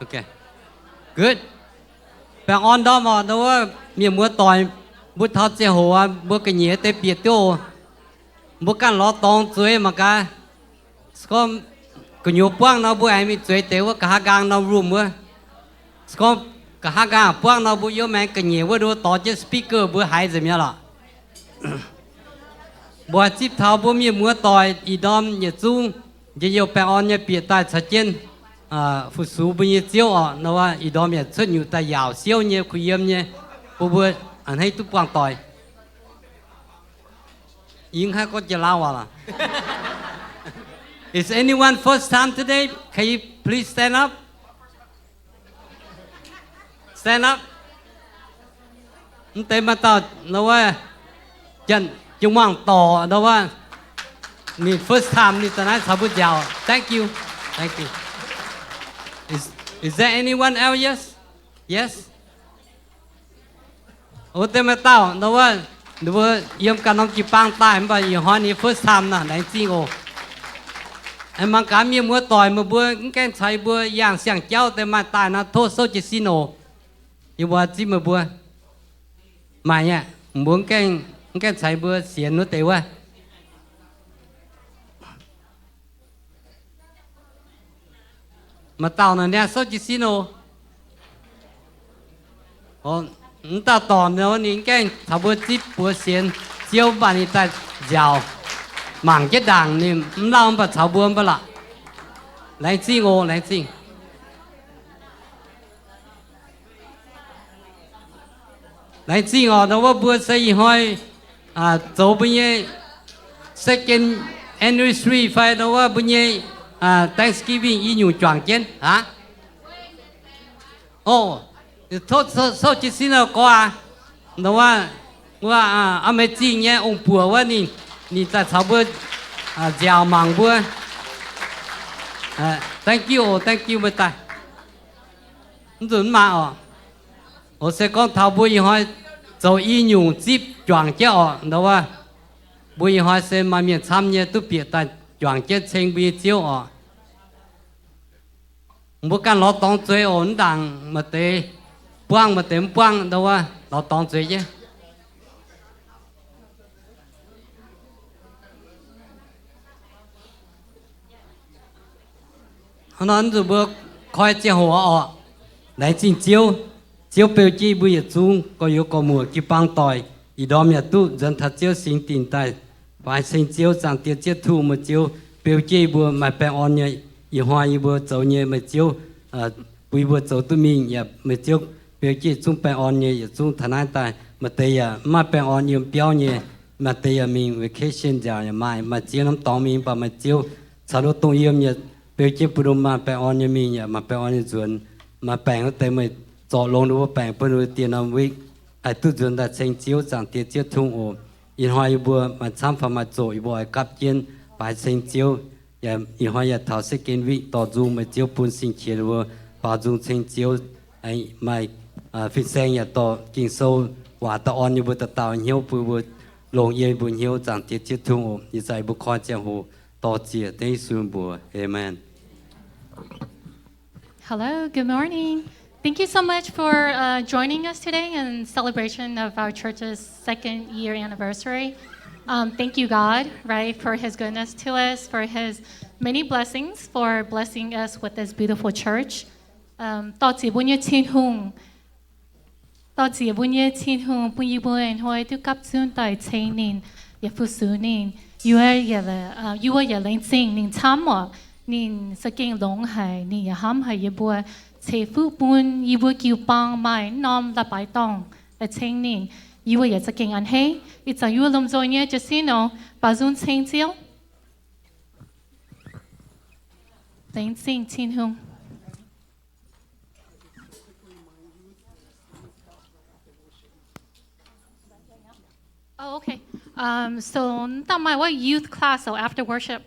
Good. Baengh orn ndorm oc, ndau wuov mienh muoz doic, mbuo taux ziangh hoc mbuo ga'nyiec deix bieqc duqv oc. Mbuo ganh lorz dorngx zueiz mangc gaax. Se gorngv gu'nyuoz buangv nor mbuo aengx mingh zueiz deix wuov nqa'haav nqaang norm room wuov. Se gorngv nqa'haav nqaang buangv nor mbuo yiem maengx ga'nyiec wuov nduov dorh jienv speaker mbuo haiz nzengc mi'aqv lorqc. Mbuo haih zipv taux mbuo mienh muoz doic ih ndorm yietc zungv njien-youh baengh orn nyei bieqc daaih caux jienv fu-sux mbuo nyei Ziouv oc. Nor ih ndorm yaac cuotv nyutc daaih yaauc siouv nyei, kuh yiem nyei, bun mbuo a'hneiv duqv buangh doic. Yie mv haih gorngv Janx-Laauv waac lorqc. Is anyone first time today? Can you please stand up? Stand up. Mv deix maaih dauh nor wuov, Janx-Muangh dorc nor wuov, ninh first time ninh daaih naaiv caux mbuo nziaauc. Thank you. Thank you. Is, is there anyone else? Yes? Yes? Wuov deix maaih dauh nor wuov, ninh mbuo yiem ganh norm jiu-baang daaih mv baac ih hnoi ninh first time naaic, laengz zingh oc. Aengx mangc gaax mienh muoz doic meih mbuo mv gaengh caux yie mbuo yangh siang-jauv deix maaih daaih nor, tov souv jiez sin oc. Yie mbuo zipv meih mbuo. Maaih nyei, mbuo mv gaengh, mv gaengh caux yie mbuo sienx wuov deix wuov. Maaih dauh naaic niaa, souv jiez sin oc. Mv dauh dorc nor ninh mv gaengh caux mbuo zipv buoz sienx Ziouv mv baac ninh daaih nziaauc. Mangc jienv ndaangc ninh mv lauh mv baac caux mbuo mv baac lorqc. Laengz zingh oc, laengz zingh. Laengz zingh oc, nor wuov mbuo se ih hnoi zoux mbuo nyei second anniversary fai nor wuov mbuo nyei Thanksgiving i nyungc juangc jienv aqv. Ov, souv jiez sin oc gorx aac. Nor wuov, wuov Ameiv Zingh nyei ong-buoc wuov ninh, ninh daaih caux mbuo nziaauc mangc mbuo. Thank you oc, thank you meih daaih. Mv nzunc mv maaih oc. Oc, se gorngv taux mbuo ih hnoi zoux i nyungc zipv juangc jienv oc, nor wuov, mbuo ih hnoi se maaih mienh camv nyei duqv bieqc daaih juangc jienv ceng mbuo nyei Ziouv oc. Mbuo ganh lorz dorngx zueiz oc, mv ndaangc maaih deix buangv maaih deix mv buangv, nor wuov lorz dorngx zueiz jienv. Hnangv naaiv nzunc mbuo koi ziangh hoc oc. Laengz zingh Ziouv. Ziouv beu jienv mbuo yietc zungv gorx-youz gorx-muoc jiu-baang doic, ih ndorm yaac duqv nzuonx taux Ziouv singx dinc daaih faix ceng Ziouv. Zaangc Diex Ziouv Tin-Hungh, meih Ziouv beu jienv yie mbuo maaih baengh orn nyei. Ih hnoi yie mbuo zoux nyei meih Ziouv bun yie mbuo zoux duqv mingh, yaac meih Ziouv beu jienv yietc zungv baengh orn nyei yietc zungv taux naaiv daaih. Maaih deix yaac mv maaih baengh orn yiem biauv nyei, maaih deix yaac mingh vacation nziaauc yaac maaih, maaih ziex norm dorngx mingh, mv baac meih Ziouv caux ninh mbuo dongh yiem yaac beu jienv bun ninh mbuo maaih baengh orn nyei mingh yaac maaih baengh orn nyei nzuonx. Maaih baengc wuov deix meih zorc longx ninh mbuo baengc bun ninh mbuo dieh norm week haih duqv nzuonx daaih ceng Ziouv. Zaangc Diex Ziouv Tin-Hungh oc, ih hnoi yie mbuo maaih camv fai maaih zoqc yie mbuo oix gapv jienv faix ceng Ziouv. Ih hnoi yaac taux second week dorh nzung, meih Ziouv bun sing-qiex ninh mbuo baaux nzung ceng Ziouv. Maaih fin-saeng yaac dorh Ging-Sou waac daaih orn yie mbuo dauh dauh hnyouv bun mbuo longc yie mbuo hnyouv. Zaangc Diex Ziouv Tin-Hungh oc, ih zanc yie mbuo koi ziangh hoc dorh ziec dengv Yesu mbuox. Amen. Hello, good morning. Thank you so much for uh, joining us today in celebration of our church's second year anniversary. Um, thank you, God, right, for His goodness to us, for His many blessings, for blessing us with this beautiful church. Um, 道谢 mbuo nyei Tin-Hungh. 道谢 mbuo nyei Tin-Hungh bun yie mbuo ih hnoi duqv gapv zunv daaih ceng ninh, yaac fu-sux ninh. Yie mbuo yaac, yie mbuo yaac laengz zingh ninh camv oc. Ninh za'gengh longx haic, ninh yaac hnamv haic yie mbuo, ceix fuqv bun yie mbuo jiu-baang maaih norm la'baaix dorngh daaih ceng ninh. Yie mbuo yaac za'gengh a'hneiv. Ih zanc yie mbuo lomh nzoih nyei jiez sin oc, baaux nzung ceng Ziouv. Laengz zingh Tin-Hungh. Oh, okay. Um, so, 那么我 youth class, so after worship.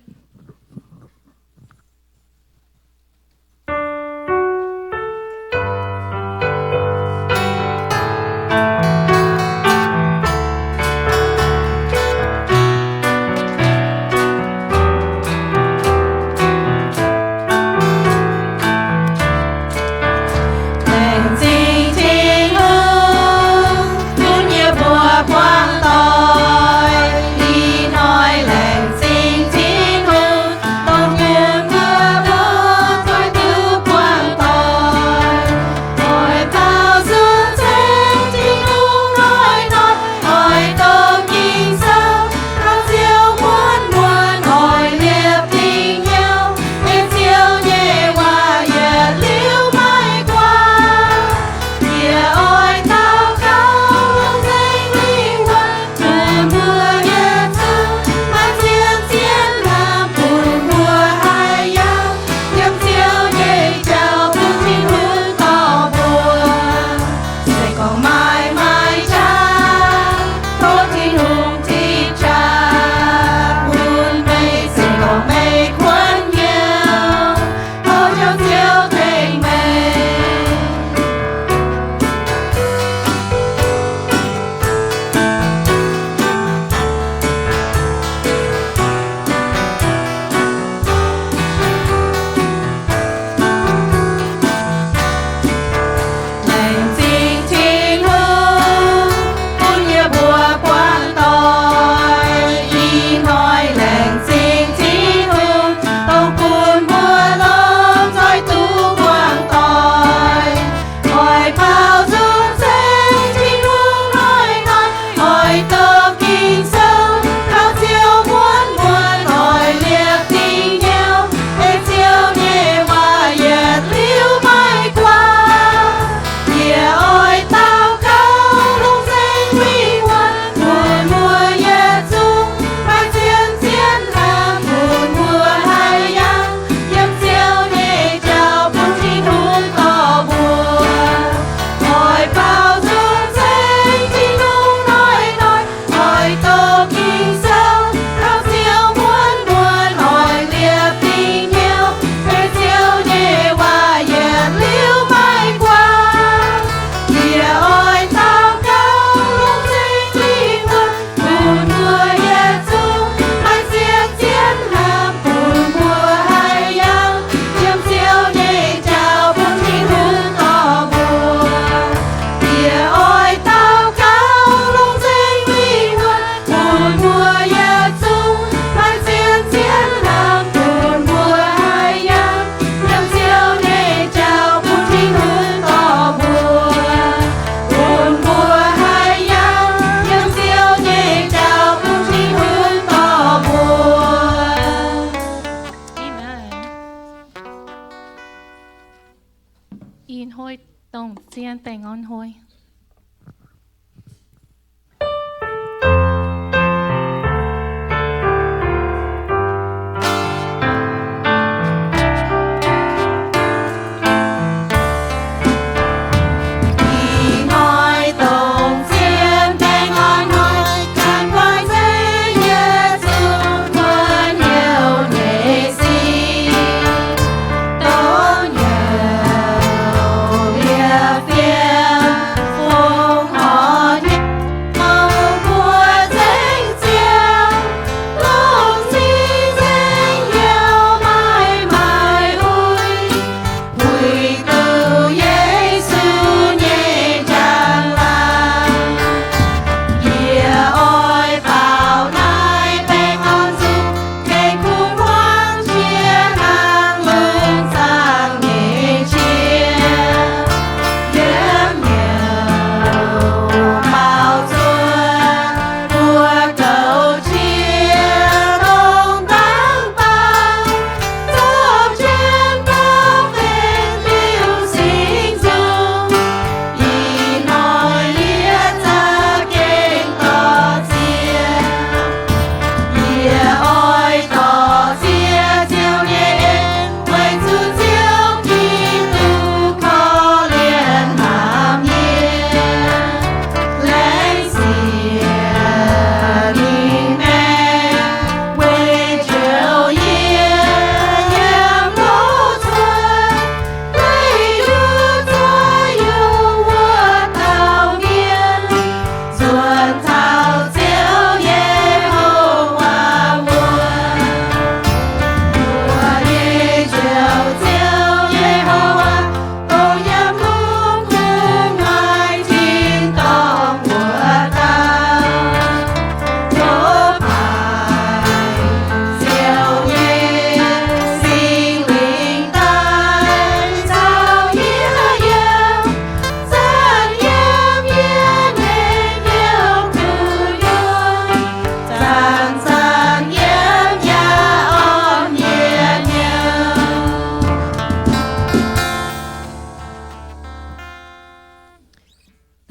Ih hnoi dongh zien baengh orn hnoi.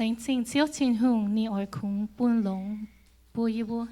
Laengz zingh Ziouv Tin-Hungh, ninh oix kungx bun longx bun yie mbuo.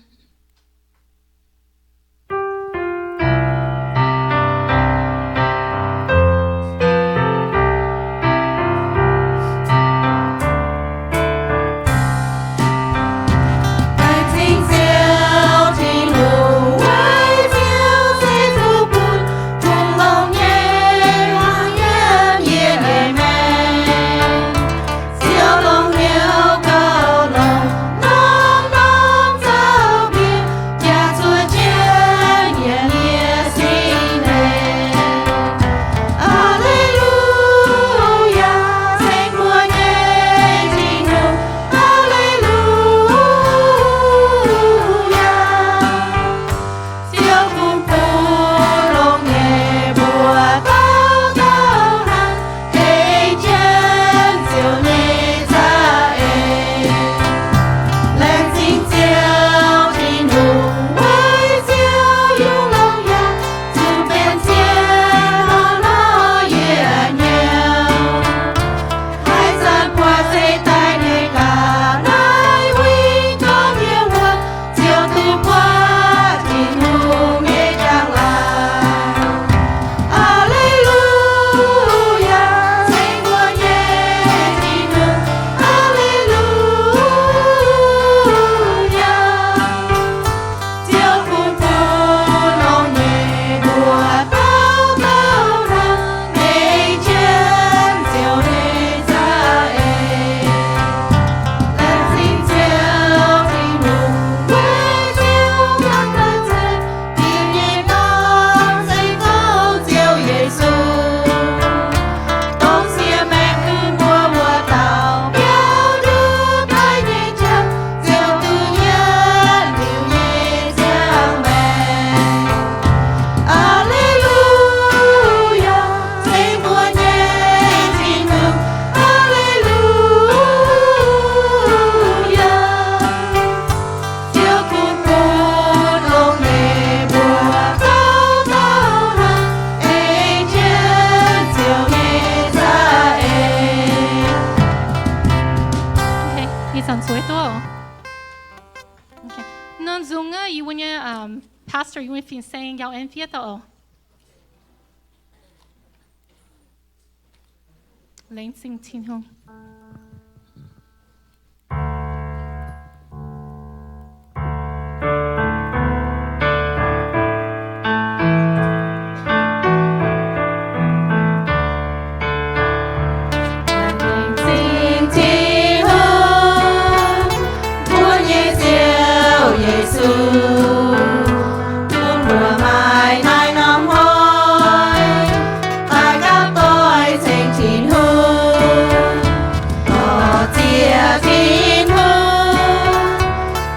Zueiz duqv. Norm nzung yie mbuo nyei pastor, yie mbuo nyei fin-saeng Yau En fiev doqc oc. Laengz zingh Tin-Hungh. Laengz zingh Tin-Hungh, mbuo nyei Ziouv Yesu, bun mbuo maaih naaiv norm hnoi daaih gapv doix ceng Tin-Hungh. Dorh ziex Tin-Hungh,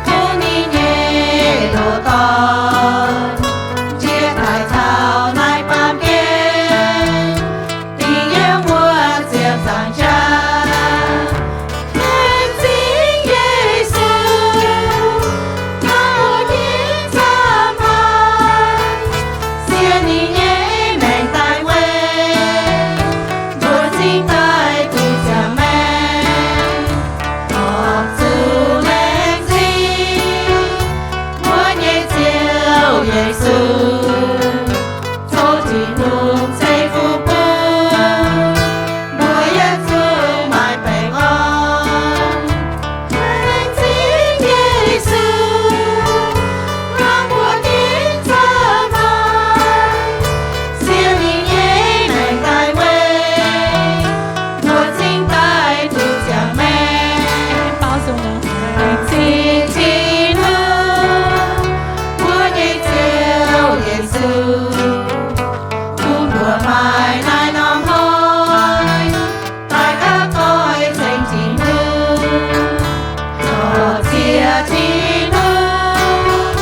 tengx ninh nyei ndoqc dorn, njiec daaih taux naaiv baamh gen, dingh yiem wuov ziepc nzaangc jaax. Laengz zingh Yesu, hnangv mbuo ginv camv haic, sienx ninh nyei maengc daaih weic mbuo cingx daaih duqv ziangh maengc. Horpc zuqc laengz zingh mbuo nyei Ziouv Yesu, tov Tin-Hungh ceix fuqv bun mbuo yietc zungv maaih baengh orn. Laengz zingh Yesu, hnangv mbuo ginv camv haic, sienx ninh nyei maengc daaih weic mbuo cingx daaih duqv ziangh maengc. Laengz zingh Tin-Hungh, mbuo nyei Ziouv Yesu, bun mbuo maaih naaiv norm hnoi daaih gapv doix ceng Tin-Hungh. Dorh ziex Tin-Hungh,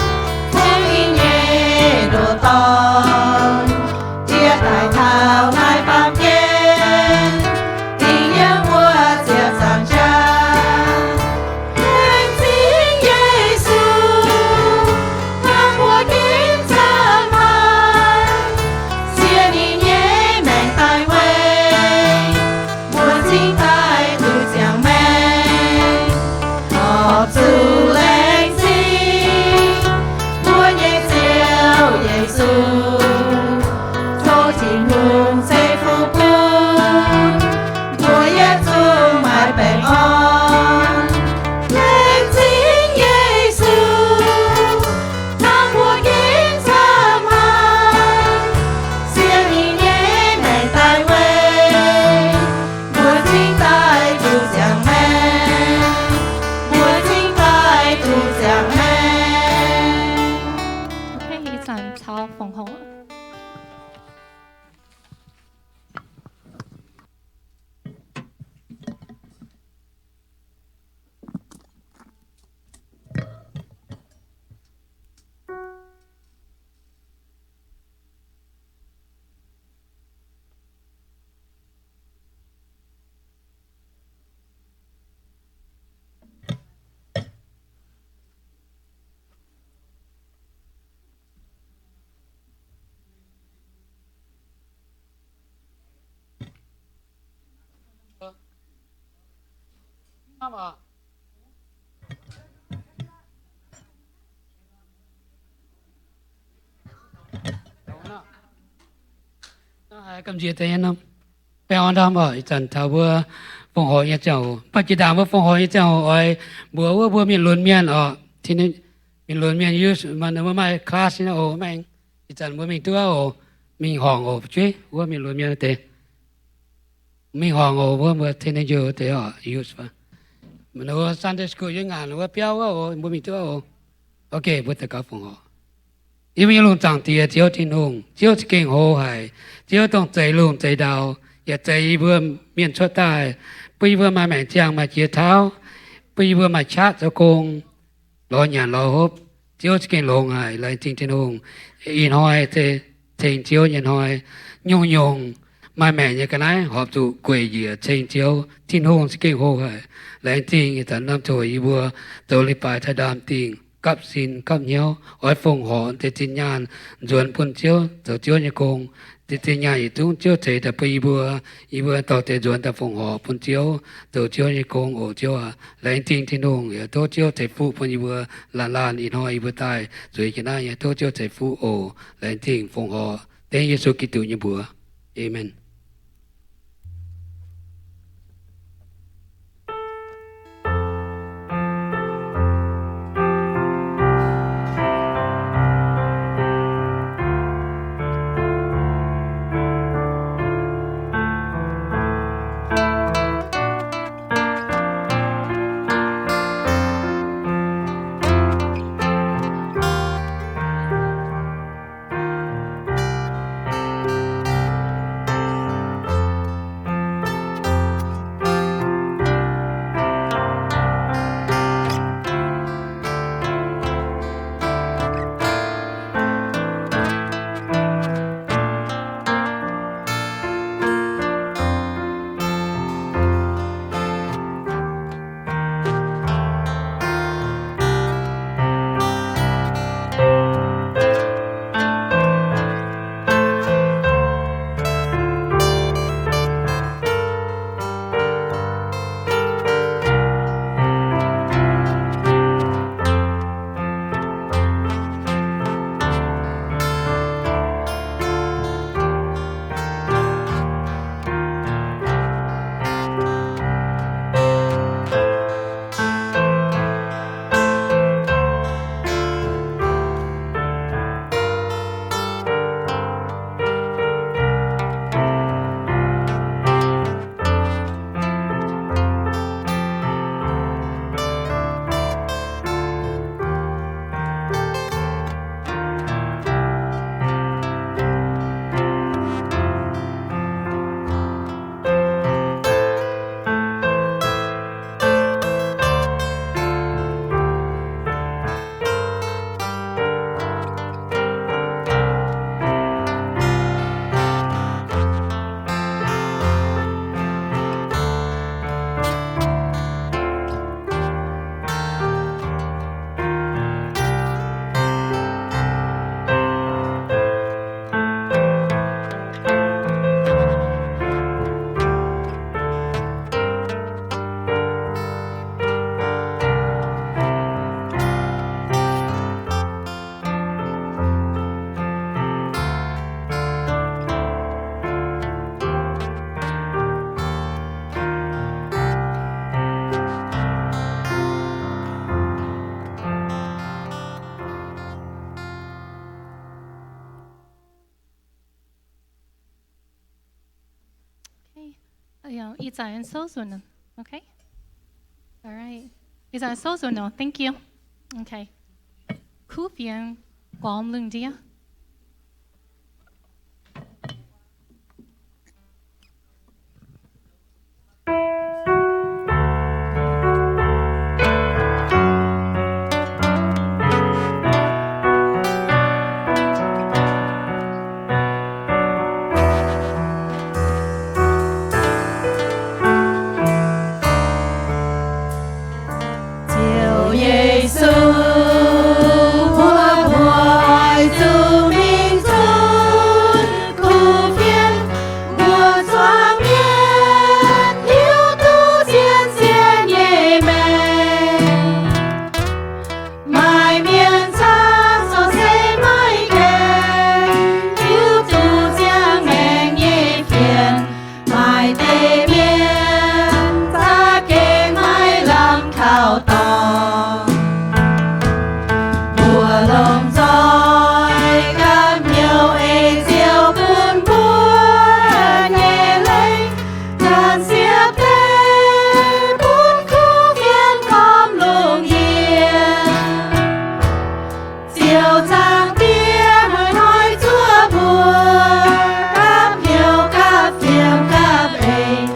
tengx ninh nyei ndoqc dorn, njiec daaih taux naaiv baamh gen, dingh yiem wuov ziepc nzaangc jaax. Laengz zingh Yesu, hnangv mbuo ginv camv haic, sienx ninh nyei maengc daaih weic mbuo cingx daaih duqv ziangh maengc. Horpc zuqc laengz zingh mbuo nyei Ziouv Yesu, tov Tin-Hungh ceix fuqv bun mbuo yietc zungv maaih baengh orn. Laengz zingh Yesu, hnangv mbuo ginv camv haic, sienx ninh nyei maengc daaih weic mbuo cingx daaih duqv ziangh maengc, mbuo cingx daaih duqv ziangh maengc. Ih zanc caux fongc hoc. Gamh nziex deix nyei norm, baengh orn ndamv oc. Ih zanc taux mbuo fongc horc nyei ziangh hoc, mv baac jiex ndaangc mbuo fongc horc nyei ziangh hoc oix mbuox wuov mbuo mienh lunx mienh oc. Mienh lunx mienh youth, mbuo maaih class nyei oc, mv baac ih zanc mbuo mingh duqv oc, mingh horngc oc, fu'jueiv wuov mienh lunx mienh deix. Mingh horngc oc, wuov mbuo teenager deix oc, youth. Mbuo Sunday school yiem ngaanc wuov biauv wuov oc, mbuo mingh duqv oc. Ok, mbuo daux gaux fongc horc. Yie mbuo nyei lungh zaangc Diex, Ziouv Tin-Hungh, Ziouv za'gengh hoz haic. Ziouv dongh zeix lungh zeix ndau, yaac zeix yie mbuo mienh cuotv daaih, bun yie mbuo maaih maengc ziangh maaih jiex tauv, bun yie mbuo maaih qaqv zoux gong, lorz nyanc lorz hopv. Ziouv za'gengh longx haic, laengz zingh Tin-Hungh. Ih hnoi se ceng Ziouv nyei hnoi. Nyungc-nyungc maaih maengc nyei ga'naaiv horpc zuqc gueic njiec ceng Ziouv. Tin-Hungh za'gengh hoz haic. Laengz zingh ih zanc norm ziangh hoc yie mbuo zoux leiz-baaix taux ndaamv-dingh, gapv sin gapv hnyouv, oix fongc horc deix zinh nyaanh nzuonx bun Ziouv, zoux Ziouv nyei gong. Zinh nyaanh yietc zungv Ziouv ceix daaih bun yie mbuo, yie mbuo dorh deix nzuonx daaih fongc horc bun Ziouv, zoux Ziouv nyei gong oc. Ziouv aac, laengz zingh Tin-Hungh. Yaac tov Ziouv ceix fuqv bun yie mbuo laanh laanh ih hnoi yie mbuo daaih zueiz jienv naaiv nyei. Tov Ziouv ceix fuqv oc. Laengz zingh fongc horc dengv Yesu Giduc nyei mbuox. Aamen. Okay. Ih zanc souv nzunc. Okay. All right. Ih zanc souv nzunc nor. Thank you. Okay. Kuv fienx gormx lungh ndiev. Ziouv Yesu, mbuo oix zuqc mingh zunv kuv fienx, mbuo zuangx mienh hiuv duqv zien zien nyei maengc. Maaih mienh camv zoux se maiv gaengh hiuv duqv ziangh maengc nyei fienx. Maaih deix mienh za'gengh maiv lamh kaux dorngx. Mbuo lomh nzoih gapv hnyouv ei Ziouv bun mbuo nyei leiz, zanc ziepc deix bun kuv fienx gormx lungh ndiev. Ziouv Zaangc Diex hnoi-hnoi zuov mbuo gapv hnyouv gapv fienx gapv eix.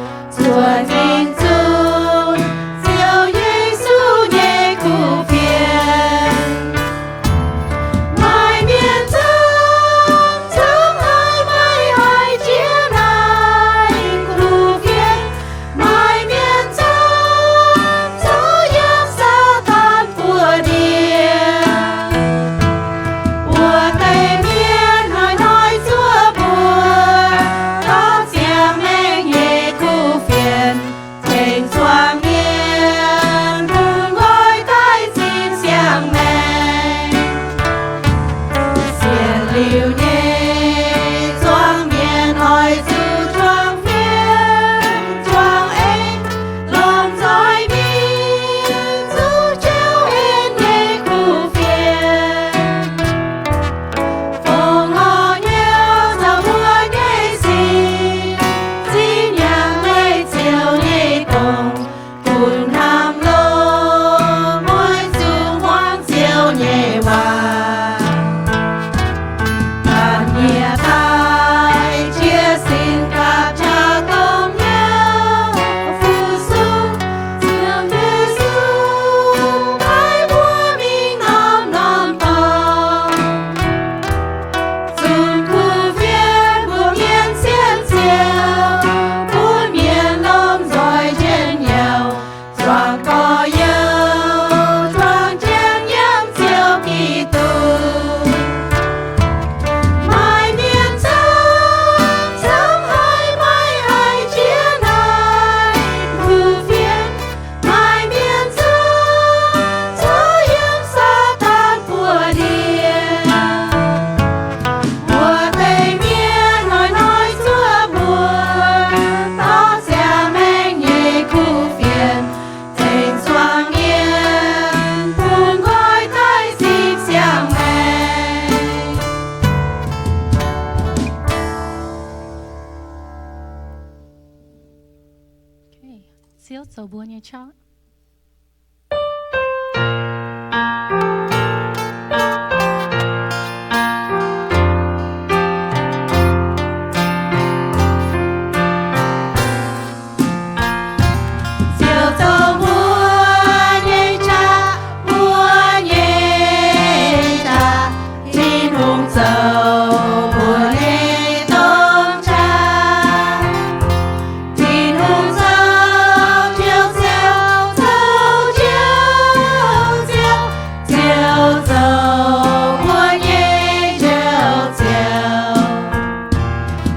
Ziouv zoux mbuo nyei qaqv. Ziouv zoux mbuo nyei qaqv, mbuo nyei qaqv. Tin-Hungh zoux mbuo nyei domh qaqv. Tin-Hungh zoux Njoux Ziouv, zoux Njoux Ziouv, Ziouv zoux mbuo nyei Njoux Ziouv.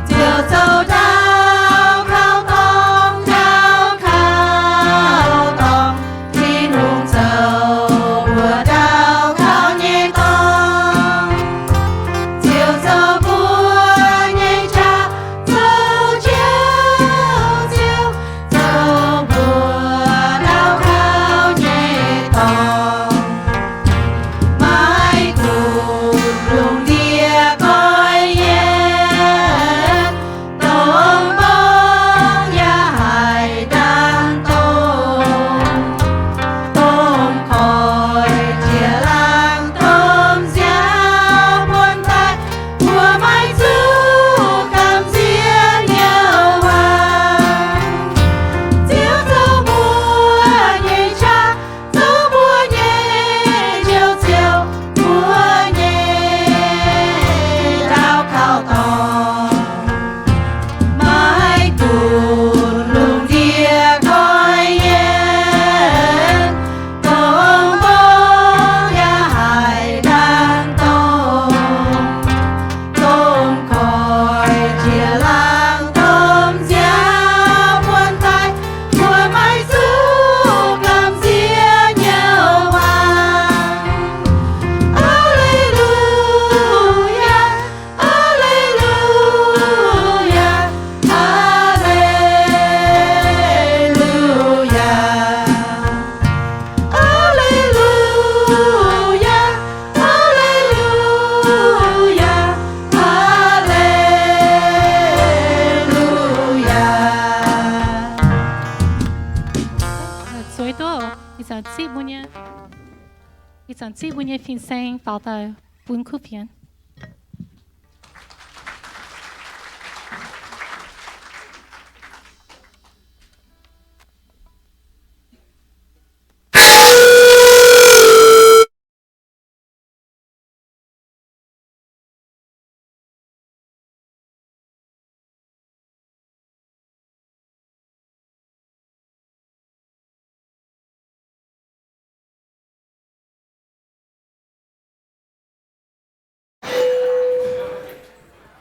Ziouv zoux ndau kauv dorngx, ndau kauv dorngx. Tin-Hungh zoux mbuo ndau kauv nyei dorngx. Ziouv zoux mbuo nyei qaqv, zoux Njoux Ziouv, zoux mbuo ndau kauv nyei dorngx. Maiv gunv lungh ndiev goiv yiem, dongh mbong yaac haih ndaang dongh, dongh koiv jiex laangz domh nziaaux buonc daaih, mbuo maiv zuqc gamh nziex nyei waac. Ziouv zoux mbuo nyei qaqv, zoux mbuo nyei Njoux Ziouv, mbuo nyei ndau kauv dorngx. Maiv gunv lungh ndiev goiv yiem, dongh mbong yaac haih ndaang dongh, dongh koiv jiex laangz domh nziaaux buonc daaih, mbuo maiv zuqc gamh nziex nyei waac. Aa^le^lu^yaa, aa^le^lu^yaa, aa^le^lu^yaa. Aa^le^lu^yaa, aa^le^lu^yaa, aa^le^lu^yaa. Zueiz duqv ih zanc zipv mbuo nyei, ih zanc zipv mbuo nyei fin-saeng faaux daaih bun kuv fienx.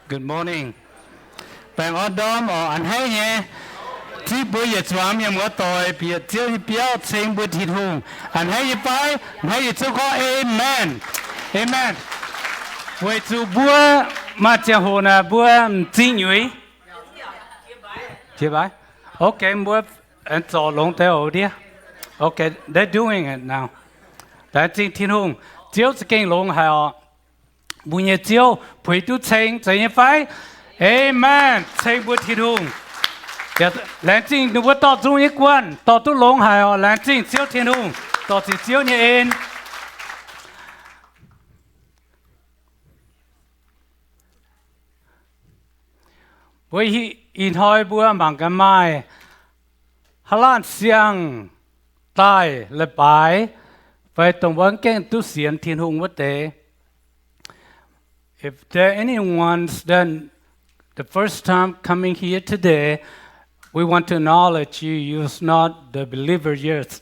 Good morning. Baengh orn ndorm oc. A'hneiv nyei, zipv mbuo yietc zuangx mienh muoz-doic bieqc Ziouv nyei biauv ceng mbuo Tin-Hungh. A'hneiv nyei fai? A'hneiv nyei zungv gorngv amen. Amen. Weic zuqc mbuo maaih ziangh hoc naaic mbuo m'zing nyuiz. Okay, mbuo aengx zorc longx deix oc ndiev. Okay, they're doing it now. Laengz zingh Tin-Hungh. Ziouv za'gengh longx haic oc. Mbuo nyei Ziouv puix duqv ceng zeiz nyei fai? Amen. Ceng mbuo Tin-Hungh. Laengz zingh ninh mbuo dorh nzung nyei guanh dorh duqv longx haic oc. Laengz zingh Ziouv Tin-Hungh, dorh ziqc Ziouv nyei en. Mbuo ih hnoi mbuo mangc gaax maaih haav laanh siang daaih leiz-baaix fai dongh wuov gengh duqv sienx Tin-Hungh wuov deix. If there are anyone's done the first time coming here today, we want to acknowledge you. You're not the believer yet.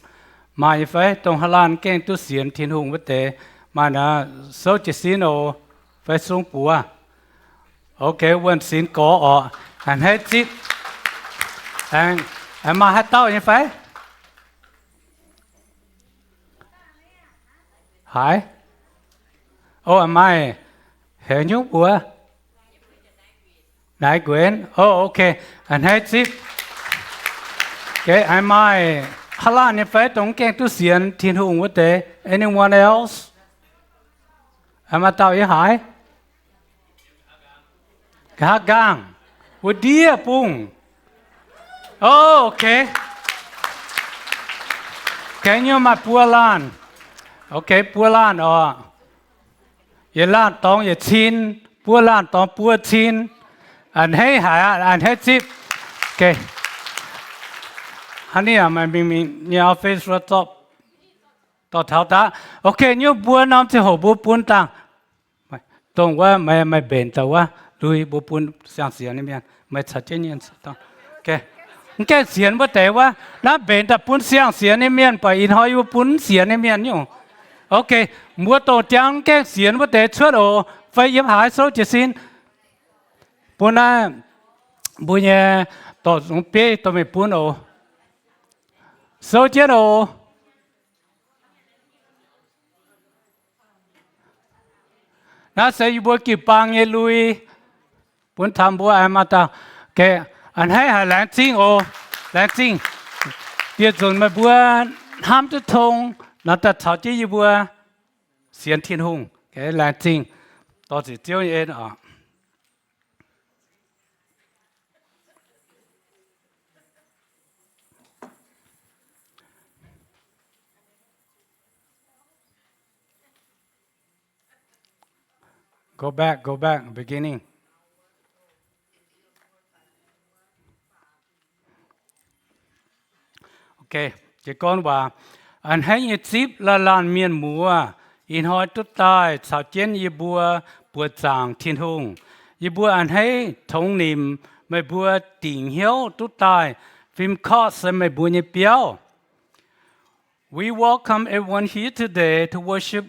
Maaih nyei fai dongh haav laanh gengh duqv sienx Tin-Hungh wuov deix? Maaih naaic, souv jiez sin oc, fai sung buoz. Okay, wuonh sin gorx oc. A'hneiv zipv. Aengx maaih haaix dauh nyei fai? Haiz? O, maaih. Heuc nyungc mbuox. Naaiv guenx. O, okay. A'hneiv zipv. Maaih haav laanh nyei fai dongh gengh duqv sienx Tin-Hungh wuov deix? Anyone else? Maaih dauh yie haiz? Nqa'haav nqaang. Wuov ndiev bung. O, okay. Gaengh nyei maaih buo laanh. Ok, buo laanh oc. Yietc laanh dorngx yietc cin, buo laanh dorngx buo cin. A'hneiv haic aqv, a'hneiv zipv. Ok. Hnangv naaic maaih mingh mingh nyei office wuov zorqv dorh taux daav. Ok, nyungc mbuo norm ziangh hoc mbuo bun dangh. Dongh wuov, meih, meih mbenc daaih wuov, lui mbuo bun siang-sienx nyei mienh, meih caux jienv nyei. Mv gaengh sienx wuov deix wuov, naaiv mbenc daaih bun siang-sienx nyei mienh, baac ih hnoi yie mbuo bun mv sienx nyei mienh nyungc. Ok, mbuo dongh jangx mv gaengh sienx wuov deix cuotv oc, fai yiem haaix souv jiez sin. Bun naaiv mbuo nyei dorh zungx bieiv dorh mingh bun oc. Souv jienv oc. Naaiv se yie mbuo jiu-baang nyei lui, bun taux mbuo aengx maaih dauh. A'hneiv haic, laengz zingh oc. Laengz zingh. Bieqc nzunc meih mbuo hnamv duqv tong nor, daaih caux jienv yie mbuo sienx Tin-Hungh. Laengz zingh. Dorh ziec Ziouv nyei en oc. Go back, go back, beginning. Ok, jiez gorn waac, a'hneiv nyei zipv laanh laanh mienh muoz, ih hnoi duqv daaih caux jienv yie mbuo buoqc zaangc Tin-Hungh. Yie mbuo a'hneiv tongx nimc meih mbuo dingc hnyouv duqv daaih. Fim korqv se meih mbuo nyei biauv. We welcome everyone here today to worship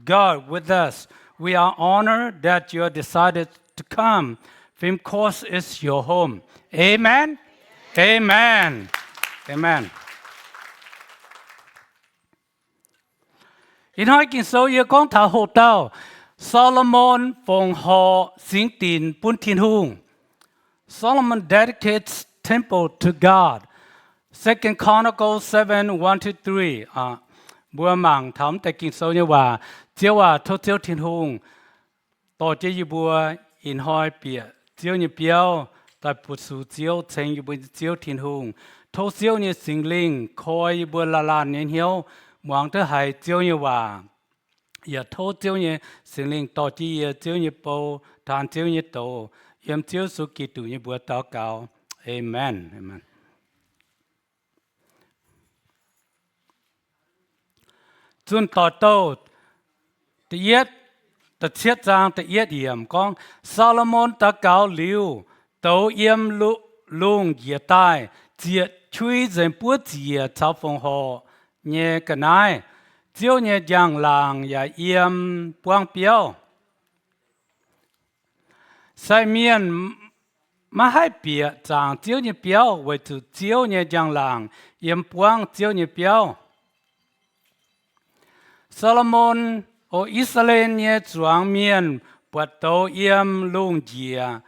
God with us. We are honored that you have decided to come. Fim Courts is your home. Amen. Amen. Amen. Ih hnoi Ging-Sou yie gorngv taux hoc dauh Saa^lo^morn fongc horc singx dinc bun Tin-Hungh. Solomon dedicates temple to God. Second Chronicles seven, one to three. Mbuo mangc taux mv deix Ging-Sou nyei waac. Ziouv aac, tov Ziouv Tin-Hungh dorh jienv yie mbuo ih hnoi bieqc Ziouv nyei biauv daaih fu-sux Ziouv, ceng yie mbuo nyei Ziouv Tin-Hungh. Tov Ziouv nyei Singx Lingh koi yie mbuo laanh laanh nyei hnyouv muangx duqv haiz Ziouv nyei waac. Yaac tov Ziouv nyei Singx Lingh dorh jienv yie Ziouv nyei bou, taan Ziouv nyei doz. Yiem Ziouv Yesu Giduc nyei mbuox daux gaux. Aamen. Zunh Doic Douh da'yietv, da'cietv zaang da'yietv yiemc gorngv, Saa^lo^morn daux gaux liuz, douz yiem lungh njiec daaih, ziec qui nzengc buov ziec caux fongc horc nyei ga'naaiv. Ziouv nyei njang-laangc yaac yiem buangv biauv. Sai mienh maiv haih bieqc zaangc Ziouv nyei biauv, weic zuqc Ziouv nyei njang-laangc yiem buangv Ziouv nyei biauv. Saa^lo^morn, o I^saa^laa^en nyei zuangx mienh buatc douz yiem lungh njiec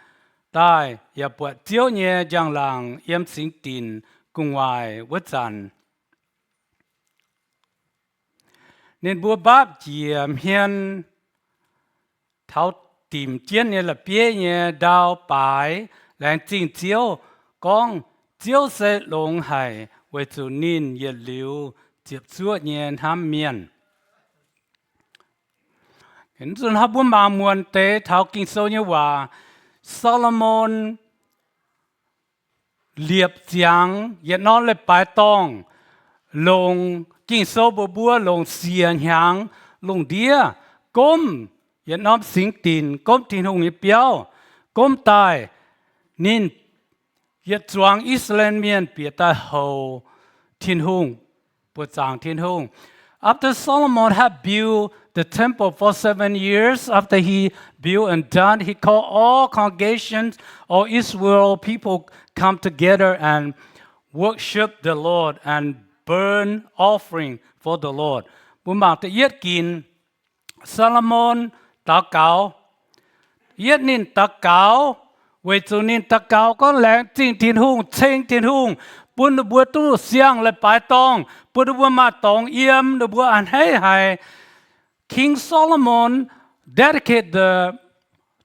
daaih, yaac buatc Ziouv nyei njang-laangc yiem singx dinc gu'nguaaic wuov zanc, ninh mbuo mbaapv njiec hmien taux dimc jienv nyei la'bieiv nyei ndau baaix, laengz zingh Ziouv, gorngv, Ziouv se longx haic, weic zuqc ninh yietc liuz ziepc zuoqv nyei hnamv mienh. Zunh hnoi mbuo mangc muonc deix taux Ging-Sou nyei waac, Saa^lo^morn liepc ziangx yietc norm leiz-baaix dorngh, longc Ging-Sou mbuox mbuo longc siec hnyangx lungh ndiev gomv yietc norm singx dinc, gomv Tin-Hungh nyei biauv. Gomv daaih, ninh yietc zuangx I^saa^laa^en Mienh bieqc daaih houx Tin-Hungh, buoqc zaangc Tin-Hungh. After Solomon had built the temple for seven years, after he built and done, he called all congregations, all Israel people come together and worship the Lord and burn offering for the Lord. Mbuo mangc da'yietv ginc, Saa^lo^morn daux gaux. Yietv ninh daux gaux, weic zuqc ninh daux gaux gorngv laengz zingh Tin-Hungh, ceng Tin-Hungh, bun ninh mbuo duqv siang-leiz-baaix dorngh, bun ninh mbuo maaih dorngx yiem, ninh mbuo a'hneiv haic. King Solomon dedicated the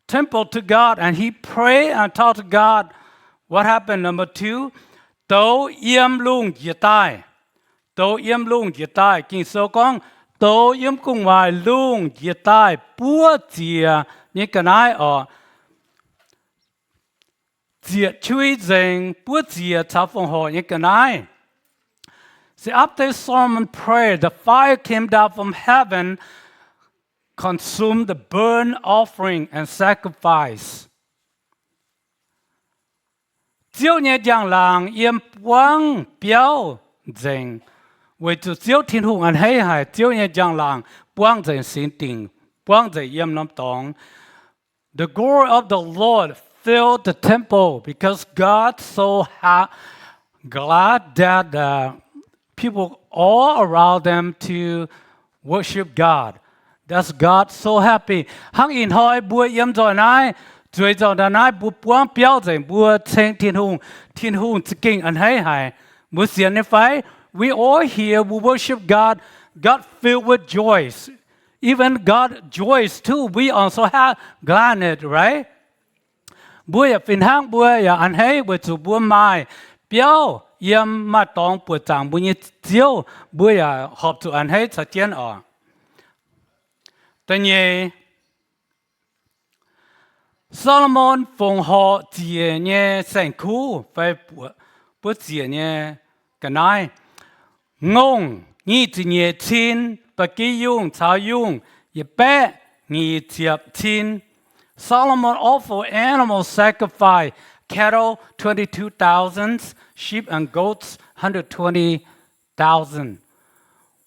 temple to God and he prayed and talked to God. What happened? Number two, douz yiem lungh njiec daaih. douz yiem lungh njiec daaih. Ging-Sou gorngv, douz yiem gu'nguaaic lungh njiec daaih buov ziec nyei ga'naaiv oc. Ziec qui nzengc, buov ziec caux fongc horc nyei ga'naaiv. See, after Solomon prayed, the fire came down from heaven, consumed the burnt offering and sacrifice. Ziouv nyei njang-laangc yiem buangv biauv nzengc, weic zuqc Ziouv Tin-Hungh a'hneiv haic. Ziouv nyei njang-laangc buangv nzengc singx dingc, buangv nzengc yiem norm dorngx. The glory of the Lord filled the temple because God so ha- glad that the people all around them to worship God. That's God so happy. Hnangv ih hnoi mbuo yiem nzoih naaiv, zueiz nzoih naaiv, mbuo buangv biauv nzengc, mbuo ceng Tin-Hungh, Tin-Hungh za'gengh a'hneiv haic. Mbuo sienx nyei fai? We all here, we worship God. God filled with joy. Even God joys too. We also have gladness, right? Mbuo yaac fih hnangv mbuo yaac a'hneiv weic zuqc mbuo maaih biauv yiem, maaih dorngx buoqc zaangc mbuo nyei Ziouv, mbuo yaac horpc zuqc a'hneiv caux jienv oc. Da'nyeic, Saa^lo^morn fongc horc ziec nyei saeng-kuv fai buov ziec nyei ga'naaiv. Ngongh nyic ziepc nyeic cin, ba'gi yungh caux yungh yietc baeqv nyic ziepc cin. Solomon offered animal sacrifice, cattle twenty-two thousand, sheep and goats hundred twenty thousand.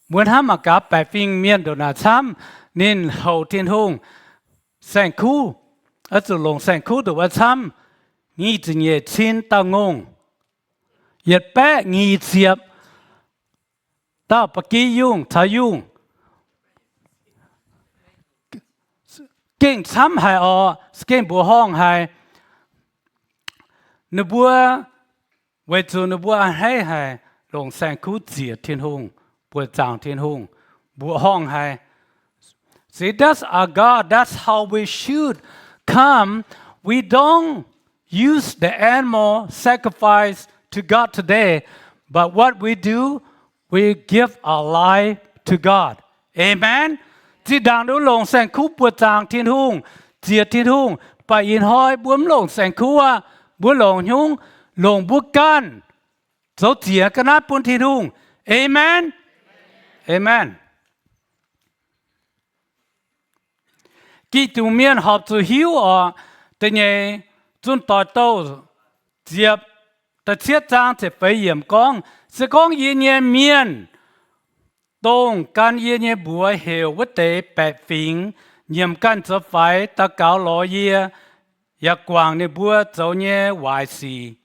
Mbuo hnamv mangc gaax, baeqc fingx mienh ndongc naaic camv, ninh houc Tin-Hungh saeng-kuv, oix zuqc longc saeng-kuv nduqc wuov camv nyic ziepc nyeic cin dauh ngongh, yietc baeqv nyic ziepc dauh ba'gi yungh caux yungh. Gengh camv haic oc, gengh mbuoqc horngh haic. Ninh mbuo weic zuqc ninh mbuo a'hneiv haic, longc saeng-kuv ziec Tin-Hungh, buoqc zaangc Tin-Hungh, mbuoqc horngh haic. See, that's our God. That's how we should come. We don't use the animal sacrifice to God today, but what we do, we give our life to God. Amen. Zinh ndaangc mbuo longc saeng-kuv buoqc zaangc Tin-Hungh, ziec Tin-Hungh, baac ih hnoi mbuo mv longc saeng-kuv aqv. Mbuo longc hnyungv? Longc mbuo ganh zoux ziec ga'naaiv bun Tin-Hungh. Amen. Amen. Giduc mienh horpc zuqc hiuv oc. Da'nyeic Zunh Doic Douh ziepc, da'cietv zaang ziepc feix yiemc gorngv, se gorngv yie nyei mienh, dongh gan yie nyei mbuox heuc wuov deix baeqc fingx, nyiemc ganh zoux faix, daux gaux lorz yie, yaac guangc ninh mbuo zoux nyei waaic sic.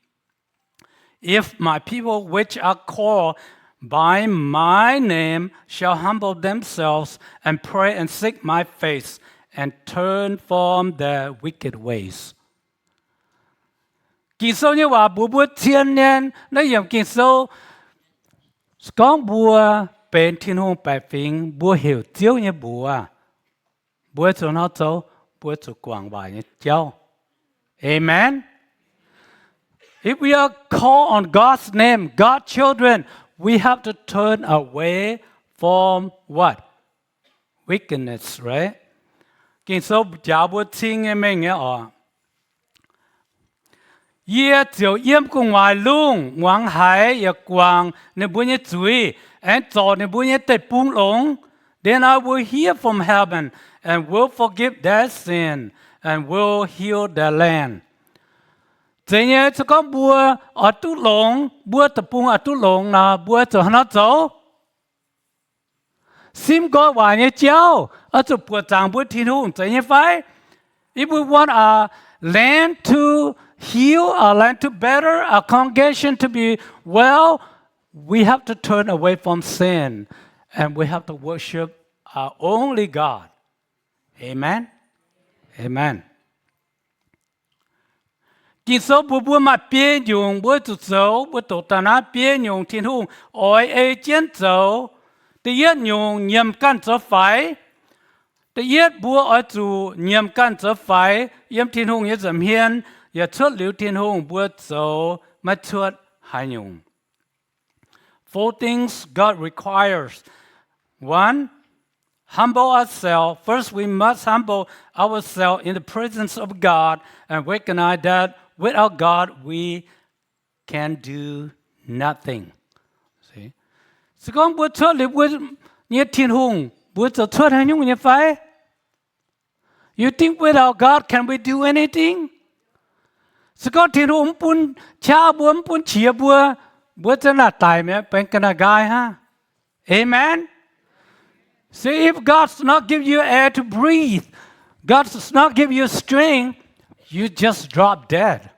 If my people, which are called by my name, shall humble themselves and pray and seek my face and turn from their wicked ways. Ging-Sou nyei waac mbuox mbuo zien nyei, naaiv yiemc Ging-Sou gorngv mbuo benx Tin-Hungh baeqc fingx, mbuo heuc Ziouv nyei mbuox, mbuo zuqc hnangv zoux, mbuo zuqc guangc waaic nyei jauv. Amen. If we are called on God's name, God's children, we have to turn away from what? Wickedness, right? Ging-Sou njaaux mbuo cing nyei mengh nyei oc. Yie ziouc yiem gu'nguaaic lungh muangx haiz yaac guangc ninh mbuo nyei zuiz, aengx zorc ninh mbuo nyei deic-bung longx. Then I will hear from heaven and will forgive their sin and will heal their land. Zeiz nyei, se gorngv mbuo oix duqv longx, mbuo deic-bung oix duqv longx nor, mbuo zuqc hnangv haaix nor zoux? Simv nqoi waaic nyei jauv, oix zuqc buoqc zaangc mbuo Tin-Hungh, zeiz nyei fai? If we want our land to heal, our land to better, our congregation to be well, we have to turn away from sin and we have to worship our only God. Amen. Amen. Ging-Sou mbuox mbuo maaih biei nyungc mbuo zuqc zoux, mbuo doqc daaih naaiv biei nyungc Tin-Hungh oix ei jienv zoux. Da'yietv nyungc, nyiemc ganh zoux faix. Da'yietv, mbuo oix zuqc nyiemc ganh zoux faix yiem Tin-Hungh nyei nza'hmien, yaac cuotv liuz Tin-Hungh mbuo zoux maiv cuotv haaix nyungc. four things God requires. One, humble ourselves. First, we must humble ourselves in the presence of God and recognize that without God, we can do nothing. Se gorngv mbuo cuotv liuz mbuo nyei Tin-Hungh, mbuo zoux cuotv haaix nyungc nyei fai? You think without God, can we do anything? Se gorngv Tin-Hungh mv bun qaqv mbuo, mv bun qiex mbuo, mbuo za'naaic daic mi'aqv, benx ga'naaiv nqaai hnangv. Amen. See, if God's not give you air to breathe, God's not give you strength, you just drop dead.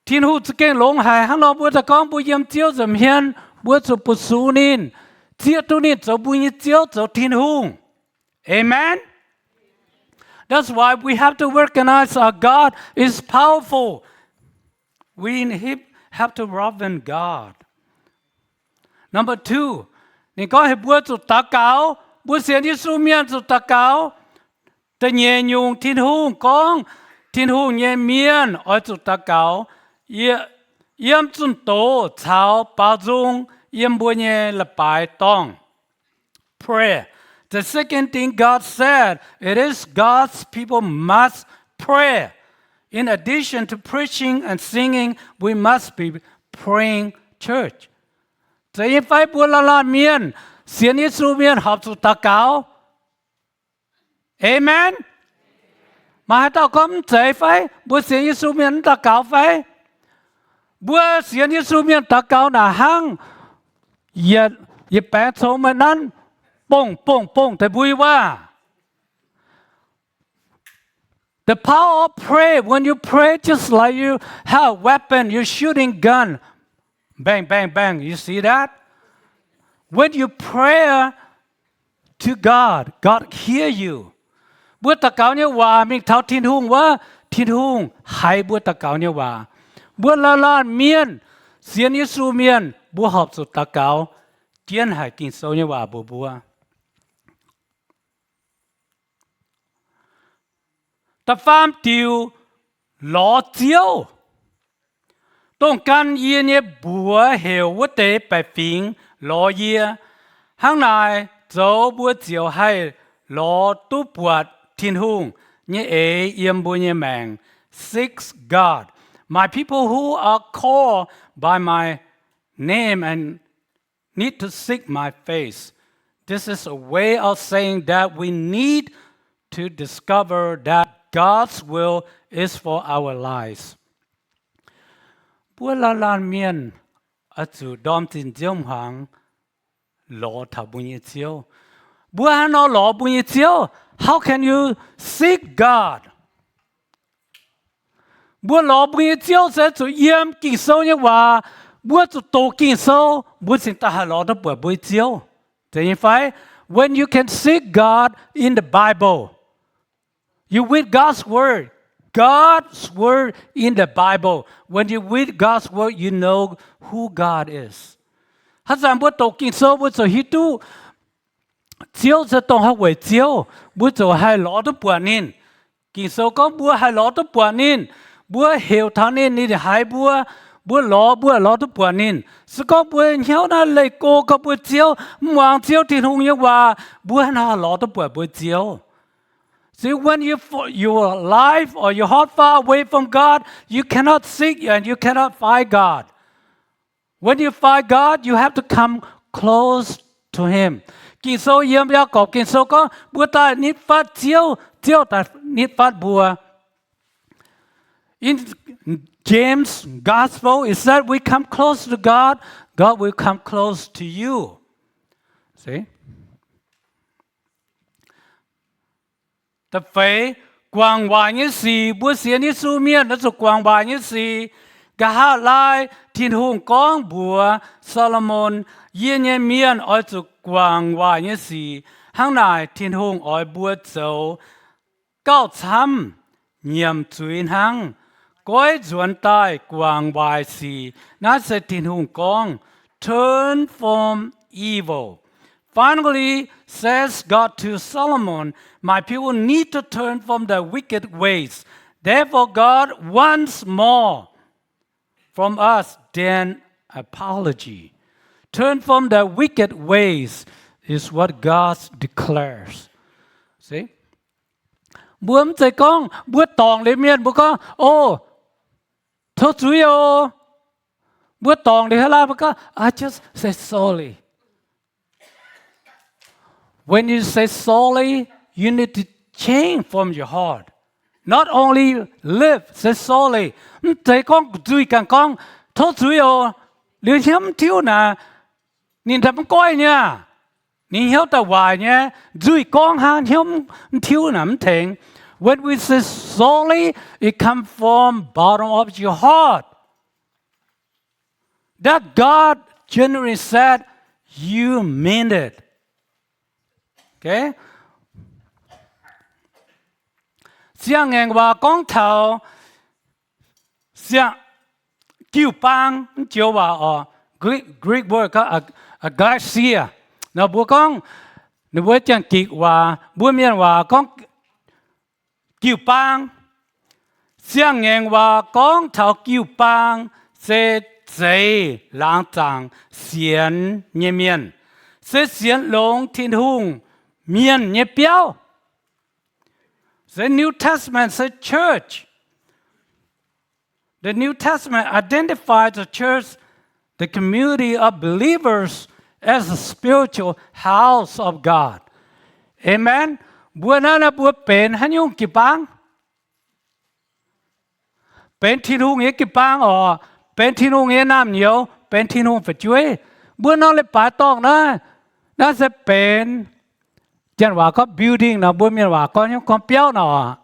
Tin-Hungh za'gengh longx haic. Hnangv nor mbuo daaih gorngv mbuo yiem Ziouv nza'hmien, mbuo zuqc bu sux ninh, zieqv duqv ninh zoux mbuo nyei Ziouv, zoux Tin-Hungh. Amen. That's why we have to recognize our God is powerful. We have to reverence God. Number two, ninh gorngv heuc mbuo zuqc daux gaux. Mbuo sienx Yesu mienh zuqc daux gaux. Da'nyeic nyungc, Tin-Hungh gorngv Tin-Hungh nyei mienh oix zuqc daux gaux, yiem zunh doz caux baaux nzung yiem mbuo nyei leiz-baaix dorngh. Prayer. The second thing God said, it is God's people must pray. In addition to preaching and singing, we must be praying church. Zeiz nyei fai mbuo laanh laanh mienh, sienx Yesu mienh horpc zuqc daux gaux? Amen. Maaih haaix dauh gorngv mv zeiz fai? Mbuo sienx Yesu mienh mv daux gaux fai? Mbuo sienx Yesu mienh daux gaux naaic hnangv yietc, yietc baengx congx meih nanv bongh bongh bongh deix mbui wuov. The power of prayer, when you pray, just like you have a weapon, you shooting gun, bang, bang, bang. You see that? When you pray to God, God hear you. Mbuo daux gaux nyei waac mingh taux Tin-Hungh wuov, Tin-Hungh haiz mbuo daux gaux nyei waac. Mbuo laanh laanh mienh, sienx Yesu mienh, mbuo horpc zuqc daux gaux, jienv haic Ging-Sou nyei waac mbuox mbuo. Da'faam diuc, lorz Ziouv. Dongh gan yie nyei mbuox heuc wuov deix baeqc fingx lorz yie. Hnangv naaic zoux mbuo ziouc haih lorz duqv buatc Tin-Hungh nyei eix yiem mbuo nyei maengc. Seek God. My people who are called by my name and need to seek my face. This is a way of saying that we need to discover that God's will is for our lives. Mbuo laanh laanh mienh oix zuqc ndorm zinh nziouv hmuangx lorz taux mbuo nyei Ziouv. Mbuo haaix nor lorz mbuo nyei Ziouv? How can you seek God? Mbuo lorz mbuo nyei Ziouv se zuqc yiem Ging-Sou nyei waac. Mbuo zuqc doqc Ging-Sou, mbuo cingx daaih haih lorz duqv buatc mbuo nyei Ziouv. Zeiz nyei fai? When you can seek God in the Bible, you read God's word, God's word in the Bible. When you read God's word, you know who God is. Haaix zanc mbuo doqc Ging-Sou, mbuo ziouc hiuv duqv Ziouv se dongh haaix weic Ziouv, mbuo ziouc haih lorz duqv buatc ninh. Ging-Sou gorngv mbuo haih lorz duqv buatc ninh, mbuo heuc taux ninh, ninh haiz mbuo, mbuo lorz, mbuo lorz duqv buatc ninh. Se gorngv mbuo hnyouv naaiv leih go gorngv mbuo Ziouv, mv muangx Ziouv Tin-Hungh nyei waac, mbuo haaix nor lorz duqv buatc mbuo Ziouv? See, when you, your life or your heart far away from God, you cannot seek and you cannot find God. When you find God, you have to come close to Him. Ging-Sou yiem Yaagorpc Ging-Sou gorngv, mbuo daaih nitv fatv Ziouv, Ziouv daaih nitv fatv mbuo. In James Gospel, it said, we come close to God, God will come close to you. See? Da'feix, guangc waaic nyei sic. Mbuo sienx Yesu mienh oix zuqc guangc waaic nyei sic. Nqa'haav laai Tin-Hungh gorngv mbuox Saa^lo^morn, yie nyei mienh oix zuqc guangc waaic nyei sic. Hnangv naaic Tin-Hungh oix mbuo zoux gauh camv nyiemc zuiz hnangv. Goiv nzuonx daaih guangc waaic sic. Naaiv se Tin-Hungh gorngv, turn from evil. Finally, says God to Solomon, my people need to turn from their wicked ways. Therefore, God once more from us than apology. Turn from the wicked ways is what God declares. See? Mbuo mv zeiz gorngv mbuo dorngc liuz mienh mbuo gorngv, O, tov zuiz oc. Mbuo dorngc liuz haaix laai mbuo gorngv, I just say sorry. When you say sorry, you need to change from your heart. Not only live, say sorry. Mv zeiz gorngv nzuih ganh gorngv, Tov zuiz oc, liuz hnyouv mv tiuv naaic, ninh daaih mv goiv nyei. Ninh hnyouv daaih waaic nyei. Nzuih gorngv hnangv, hnyouv mv tiuv naaic mv tengx. When we say sorry, it comes from bottom of your heart. That God genuinely said, You mean it. Okay? Siang-ngaengc waac gorngv taux siang, jiu-baang, mv joux waac oc, Greek, Greek word, a, a, ekklesia. Nor mbuo gorngv, ninh mbuo Janx-Gikc waac, mbuo Mienh waac gorngv jiu-baang. Siang-ngaengc waac gorngv taux jiu-baang se zeix laangz zaangc sienx nyei mienh, se sienx longx Tin-Hungh mienh nyei biauv. The New Testament says church. The New Testament identifies the church, the community of believers, as the spiritual house of God. Amen. Mbuo naaiv, naaiv mbuo benx haaix nyungc jiu-baang? Benx Tin-Hungh nyei jiu-baang oc. Benx Tin-Hungh nyei naamh nyouz, benx Tin-Hungh fu'jueiv. Mbuo nor leiz-baaix dorngh naaiv, naaiv se benx, Janx waac gorngv building nor, mbuo Mienh waac gorngv nyungc gorngv biauv nor.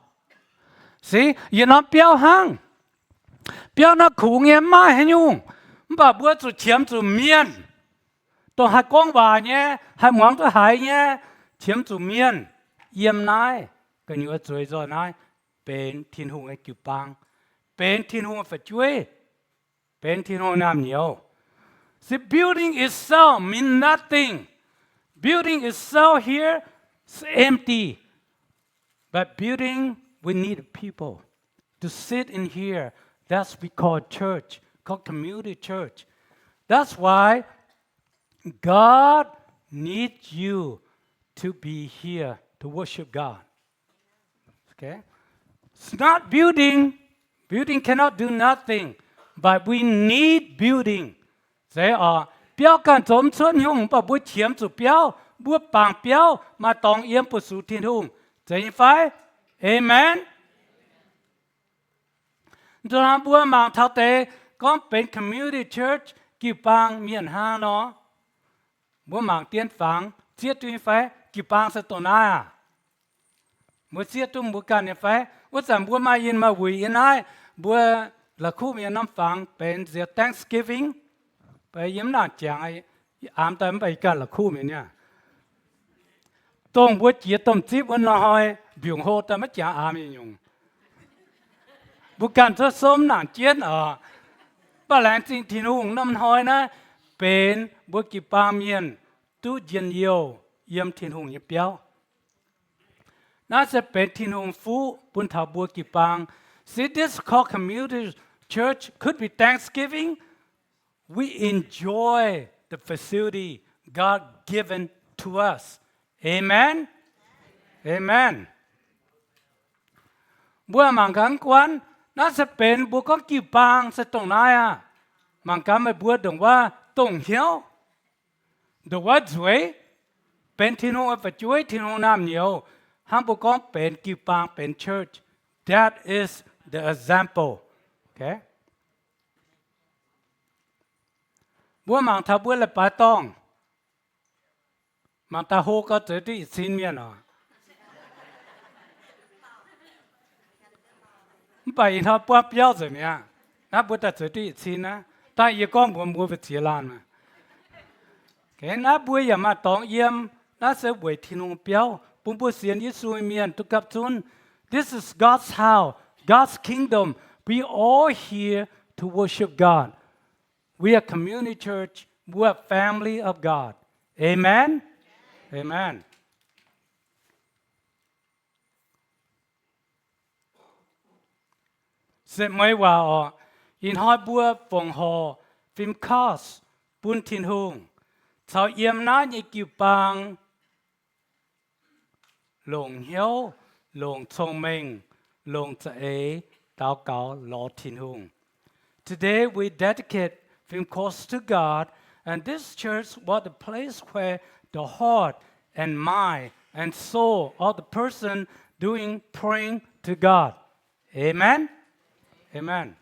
Se yietc norm biauv hnangv. Biauv naaiv kungx nyei, mv maaih haaix nyungc. Mv baac mbuo zuqc qiemx zuqc mienh, dongh haih gorngv waac nyei, haih muangx duqv haiz nyei, qiemx zuqc mienh yiem naaiv gu'nyuoz zueiz nzoih naaiv, benx Tin-Hungh nyei jiu-baang, benx Tin-Hungh nyei fu'jueiv, benx Tin-Hungh naamh nyouz. See, building itself mean nothing. Building itself here is empty. But building, we need people to sit in here. That's we call church, called community church. That's why God needs you to be here to worship God. Okay? It's not building. Building cannot do nothing. But we need building. Zeiz oc, biauv ganh zoux mv cuotv nyungc, mv baac mbuo qiemx zuqc biauv, mbuo bangc biauv maaih dorngx yiem bu sux Tin-Hungh. Zeiz nyei fai? Amen. Nzunc hnoi mbuo mangc taux deix gorngv benx community church, jiu-baang mienh hnangv nor. Mbuo mangc dien fangx zieqv duqv nyei fai? Jiu-baang se dongh naaiv aac. Mbuo zieqv duqv mbuo ganh nyei fai? Wuov zanc mbuo maaih yinh maaih wuic yiem naaiv, mbuo la'kuqv mienh norm fangx benx nziex Thanksgiving. Baac yie mv nangc jangx, aamx daaih mv baac yie ganh la'kuqv mienh niaa. Dongh mbuo jiex domh zipv wuov hnoi, mbiungc hlo daaih maiv jangx aamx nyungc. Mbuo ganh cuotv sou mv nangc jienv oc. Mv baac laengz zingh Tin-Hungh norm hnoi naaiv benx mbuo jiu-baang mienh duqv njien-youh yiem Tin-Hungh nyei biauv. Naaiv se benx Tin-Hungh fuqv bun taux mbuo jiu-baang. See, this called community church could be Thanksgiving. We enjoy the facility God given to us. Amen. Amen. Mbuo mangc gaax guanh, naaiv se benx mbuo gorngv jiu-baang se dongh naaiv aqv. Mangc gaax meih mbuo ndongc wuov dongh hnyouv, ndongc wuov nzueic, benx Tin-Hungh nyei fu'jueiv, Tin-Hungh naamh nyouz, hnangv mbuo gorngv benx jiu-baang, benx church. That is the example. Okay? Mbuo mangc taux mbuo leiz-baaix dorngh, mangc daaih hlo gau zueiz duqv yietc cin mienh oc. Mv baac ih hnoi buangv biauv nzengc mi'aqv. Naaiv mbuo daaih zueiz duqv yietc cin naaiv. Daaih yie gorngv mbuox mbuo mbuo ziex laanh. Naaiv mbuo yaac maaih dorngx yiem. Naaiv se weic Tin-Hungh biauv bun mbuo sienx Yesu nyei mienh duqv gapv zunv. This is God's house, God's kingdom. We all here to worship God. We are community church. We are family of God. Amen. Amen. Setv mueiz waac oc. Ih hnoi mbuo fongc horc fim course bun Tin-Hungh caux yiem naaiv nyei jiu-baang longc hnyouv, longc cong-mengh, longc za'eix daux gaux lorz Tin-Hungh. Today we dedicate fim course to God, and this church was the place where the heart and mind and soul of the person doing praying to God. Amen. Amen.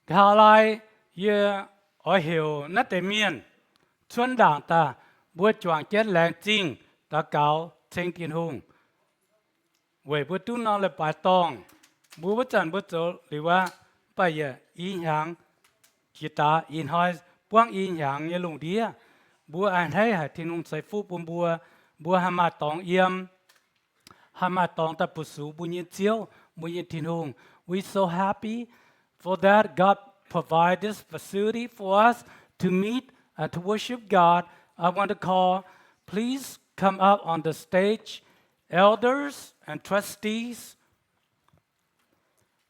Nqa'haav lai yie oix heuc naaiv deix mienh cuotv ndaangc daaih, mbuo juangc jienv laengz zingh daux gaux ceng Tin-Hungh weic mbuo duqv norm leiz-baaix dorngh. Mbuo wuov zanc mbuo zoux liuz aqv, mv baac yaac i hnyangx jiex daaih, ih hnoi buangv i hnyangx nyei lungh ndiev, mbuo a'hneiv haic Tin-Hungh ceix fuqv bun mbuo. Mbuo haih maaih dorngx yiem, haih maaih dorngx daaih fu-sux mbuo nyei Ziouv, mbuo nyei Tin-Hungh. We so happy for that God provide this facility for us to meet and to worship God. I want to call, please come up on the stage, elders and trustees,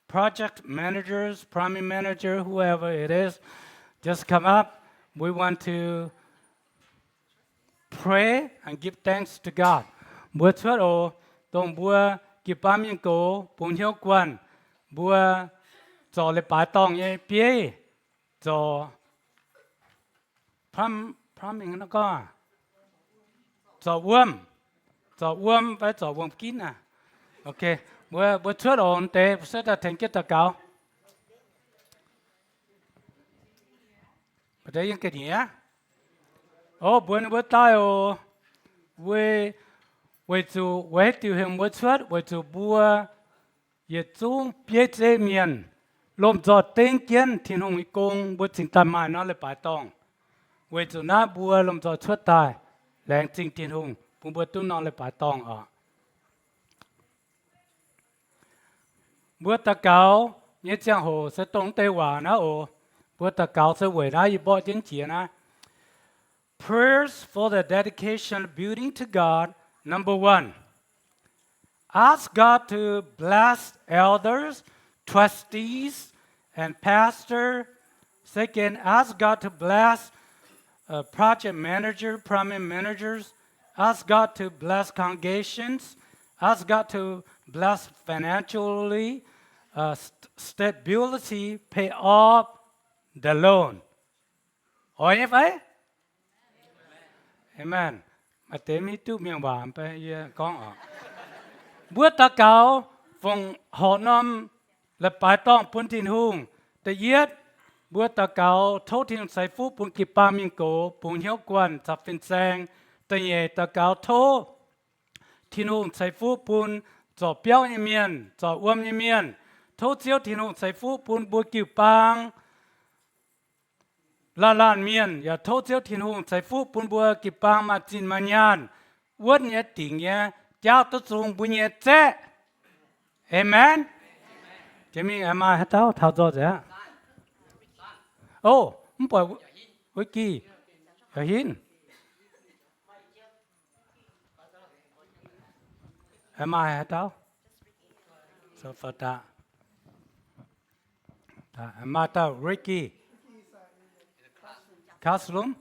project managers, primary manager, whoever it is, just come up. We want to pray and give thanks to God. Mbuo cuotv oc, dongh mbuo jiu-baang mienh gox bungx hnyouv guanh, mbuo zorc leiz-baaix dorngh nyei bieiv, zorc plumbing, zorc wuom, zorc wuom fai zorc wuom-ginv aqv. Mbuo cuotv oc, deix mbuo cuotv daaih tengx jienv daux gaux. Mbuo deix yiem ga'nyiec. O, mbuox ninh mbuo daaih oc. Weic zuqc weic haaix diuc heuc mbuo cuotv? Weic zuqc mbuo yietc zungv bieiv zeiv mienh lomh nzoih dengv jienv Tin-Hungh nyei gong, mbuo cingx daaih maaih norm leiz-baaix dorngh. Weic zuqc naaiv mbuo lomh nzoih cuotv daaih laengz zingh Tin-Hungh bun mbuo duqv norm leiz-baaix dorngh oc. Mbuo daux gaux nyei ziangh hoc se dongh deix waac naaiv oc. Mbuo daux gaux se weic naaiv yie mborqv jienv jiex naaiv. Prayers for the dedication of building to God. Number one, ask God to bless elders, trustees, and pastor. Second, ask God to bless uh, project manager, primary managers. Ask God to bless congregations. Ask God to bless financially, uh, st- stability, pay off the loan. Oix nyei fai? Amen. Maaih deix mv hiuv duqv mienh waac, mv baac yie gorngv oc. Mbuo daux gaux fongc horc norm leiz-baaix dorngh bun Tin-Hungh. Da'yietv, mbuo daux gaux tov Tin-Hungh ceix fuqv bun jiu-baang mienh gox bungx hnyouv guanh caux fin-saeng. Da'nyeic, daux gaux tov Tin-Hungh ceix fuqv bun zorc biauv nyei mienh, zorc wuom nyei mienh. Tov Ziouv Tin-Hungh ceix fuqv bun mbuo jiu-baang laanh laanh mienh, yaac tov Ziouv Tin-Hungh ceix fuqv bun mbuo jiu-baang maaih zinh maaih nyaanh, wuonv nyei, dingc nyei, jaauv duqv zung mbuo nyei zaeqv. Amen. Jiex mingh aengx maaih haaix dauh taux nzoih nzengc aqv? O, mv buatc Ricky, yaac hinv. Maaih haaix dauh? Maaih dauh Ricky. Classroom?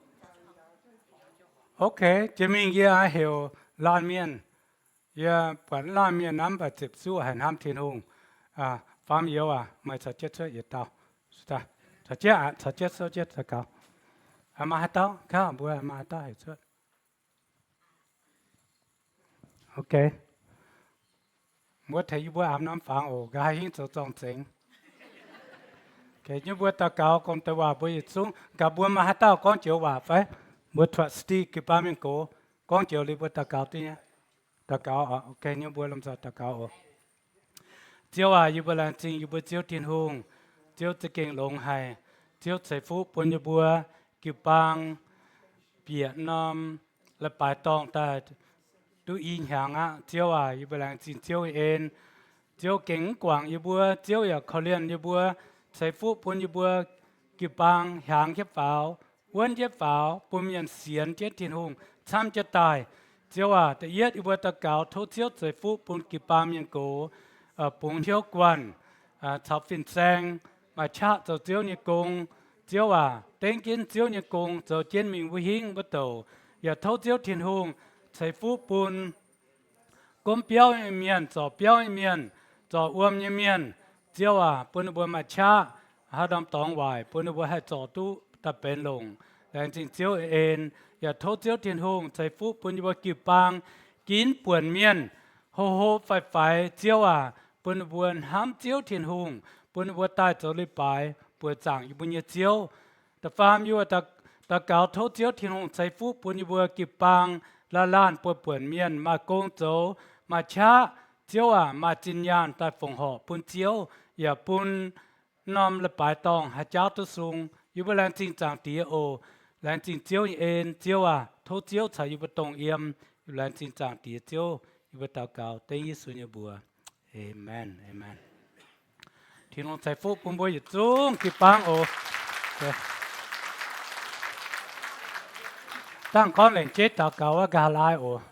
Ok, jiex mingh yie heuc laanh mienh. Yie buatc laanh mienh naaiv mv baac ziepc zuoqv haic hnamv Tin-Hungh. Faam youz aac, meih caux jienv cuotv yietc dauh. Caux jienv, caux jienv souv jienv daux gaux. Maaih haaix dauh? Kangv mbuo maaih haaix dauh heuc cuotv? Ok. Mbuo tengx yie mbuo aapv norm fangx oc, nqa'haav hingv zoux zorng-zengx. Yie mbuo daux gaux gong deix waac mbuo yietc zungv. Gaax mbuo maaih haaix dauh gorngv joux waac fai? Mbuo trustee jiu-baang mienh gox gorngv joux liuz mbuo daux gaux duqv nyei. Daux gaux oc. Ok, yie mbuo lomh nzoih daux gaux oc. Ziouv aac, yie mbuo laengz zingh yie mbuo Ziouv Tin-Hungh. Ziouv za'gengh longx haic. Ziouv ceix fuqv bun yie mbuo jiu-baang bieqc norm leiz-baaix dorngh daaih duqv i hnyangx aqv. Ziouv aac, yie mbuo laengz zingh Ziouv nyei en. Ziouv gengh mv guangc yie mbuo. Ziouv yaac korv-lienh yie mbuo, ceix fuqv bun yie mbuo jiu-baang hiaangx jienv faaux, wuonv jienv faaux, bun mienh sienx jienv Tin-Hungh camv jienv daaih. Ziouv aac, da'yietv yie mbuo daux gaux tov Ziouv ceix fuqv bun jiu-baang mienh gox, bungx hnyouv guanh caux fin-saeng, maaih qaqv zoux Ziouv nyei gong. Ziouv aac, dengv jienv Ziouv nyei gong zoux jienv mingh wuov hingv wuov douc. Yaac tov Ziouv Tin-Hungh ceix fuqv bun gomv biauv nyei mienh, zorc biauv nyei mienh, zorc wuom nyei mienh. Ziouv aac, bun ninh mbuo maaih qaqv, haaix norm dorngx waaic bun ninh mbuo haih zorc duqv daaih benx longc. Laengz zingh Ziouv en. Yaac tov Ziouv Tin-Hungh ceix fuqv bun yie mbuo jiu-baang ginv buonc mienh, hlo hlo faix-faix. Ziouv aac, bun ninh mbuo hnamv Ziouv Tin-Hungh, bun ninh mbuo daaih zoux leiz-baaix buoqc zaangc yie mbuo nyei Ziouv. Da'faam yie mbuo daux gaux tov Ziouv Tin-Hungh ceix fuqv bun yie mbuo jiu-baang laanh laanh buonc-buonc mienh maaih gong zoux, maaih qaqv. Ziouv aac, maaih zinh nyaanh daaih fongc horc bun Ziouv, yaac bun norm leiz-baaix dorngh haih jaauv duqv sung. Yie mbuo laengz zingh Zaangc Diex oc. Laengz zingh Ziouv nyei en. Ziouv aac, tov Ziouv caux yie mbuo dongh yiem. Yie mbuo laengz zingh Zaangc Diex Ziouv. Yie mbuo daux gaux dengv Yesu nyei mbuox. Aamen, aamen. Tin-Hungh ceix fuqv bun mbuo yietc zungv jiu-baang oc. Dangh gorngv lengc jeiv daux gaux wuov nqa'haav laai oc.